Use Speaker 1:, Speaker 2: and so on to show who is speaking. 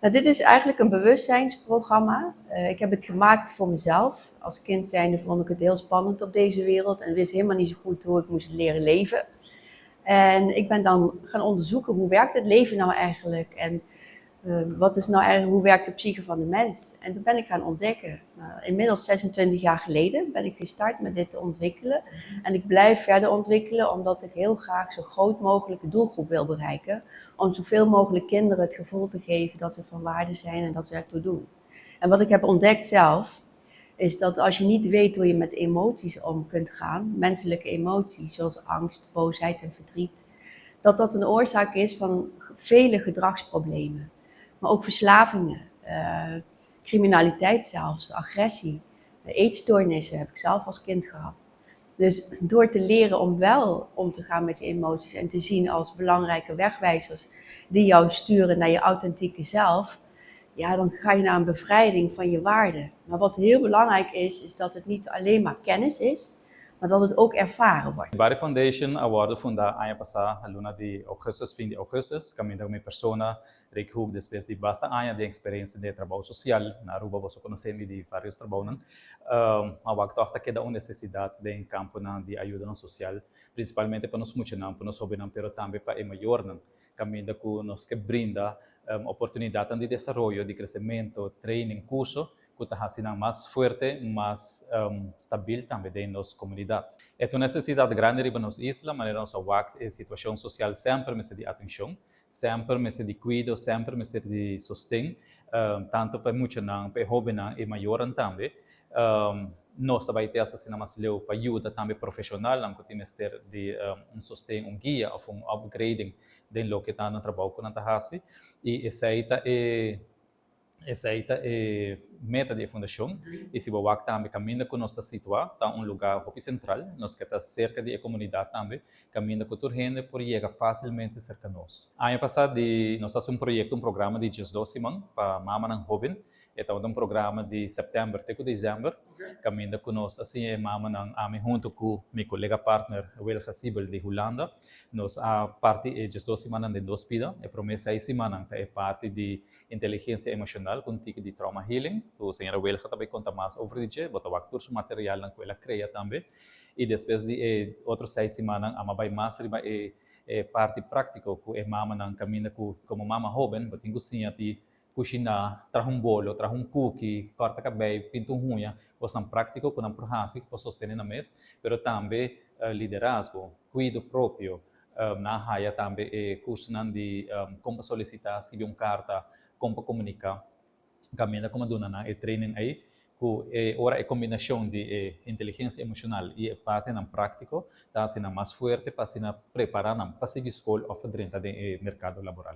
Speaker 1: Nou, dit is eigenlijk een bewustzijnsprogramma. Ik heb het gemaakt voor mezelf. Als kind zijnde vond ik het heel spannend op deze wereld en wist helemaal niet zo goed hoe ik moest leren leven. En ik ben dan gaan onderzoeken: hoe werkt het leven nou eigenlijk en wat is nou eigenlijk, hoe werkt de psyche van de mens? En toen ben ik gaan ontdekken. Nou, inmiddels 26 jaar geleden ben ik gestart met dit te ontwikkelen. En ik blijf verder ontwikkelen omdat ik heel graag zo groot mogelijke doelgroep wil bereiken. Om zoveel mogelijk kinderen het gevoel te geven dat ze van waarde zijn en dat ze ertoe doen. En wat ik heb ontdekt zelf, is dat als je niet weet hoe je met emoties om kunt gaan, menselijke emoties zoals angst, boosheid en verdriet, dat dat een oorzaak is van vele gedragsproblemen. Maar ook verslavingen, criminaliteit zelfs, agressie, eetstoornissen heb ik zelf als kind gehad. Dus door te leren om wel om te gaan met je emoties en te zien als belangrijke wegwijzers die jou sturen naar je authentieke zelf, ja, dan ga je naar een bevrijding van je waarde. Maar wat heel belangrijk is, is dat het niet alleen maar kennis is, maar dat het ook ervaren wordt.
Speaker 2: Bari Foundation a wordo funda aña pasa, luna di augustus, fin di augustus, caminda mi persona, Rick Hoek, despues di basta aña di experiencia di trabou social na Aruba, boso conoce mi di varios trabounan, a wak toch ta keda un necesidad den camponan di ayudanan social, principalmente pa nos muchanan, pa nos hobennan, pero tambe pa e mayornan, caminda cu nos ke brinda oportunidadnan di desaroyo, di crecemento, training, curso, cu ta haci nan mas fuerte, mas stabil tambe den nos comunidad. E ta un necesidad grandi riba nos isla, manera nos a wak e situacion social semper mester di atencion, semper mester di cuido, semper mester di sosten, tanto pa e muchanan, pa e hobennan y mayornan tambe. Nos ta bay te asina mas leu pa yuda tambe profesionalnan cu tin mester di un sosten, un guia of un upgrading den loke ta nan trabou cu nan ta haci. Y esey ta e meta di e fundacion. Y si bo wak tambe caminda cu nos ta situa, ta un lugar hopi central, nos ta cerca di e comunidad tambe, caminda cu tur hende por yega facilmente cerca nos. Aña pasa di nos a haci un proyecto, un programa di 12 siman pa mamanan hoben. E ta un programa di september te december, caminda cu nos asina e mamanan, ami hunto cu mi colega partner Wilga Siebel di Hulanda. Nos a parti e 12 siman den dos pida. E prome 6 siman ta e parti di inteligencia emocional cu tiki di trauma healing. E señora Wilga tambe conta mas over di dje, bo ta wak tur su materialnan cu el a crea tambe. Y despues di e otro 6 siman a bay mas riba e parti practico cu e mamanan, caminda cu como mama hoben, bo tin cu siña di cushina, traha un bolo, traha un cookie, corta cabey, pinta un uña, cosnan practico cu nan por haci pa sostene nan mes, pero tambe liderazgo, cuido propio, nan a haya tambe e cursonan di con solicita, scirbi un carta, con comunica, caminda con duna nan e training ey, cu e ora e combinacion di e inteligencia emocional y e partinan practico, ta asina mas fuerte pa asina prepara nan pa sigui scol of drenta den mercado laboral.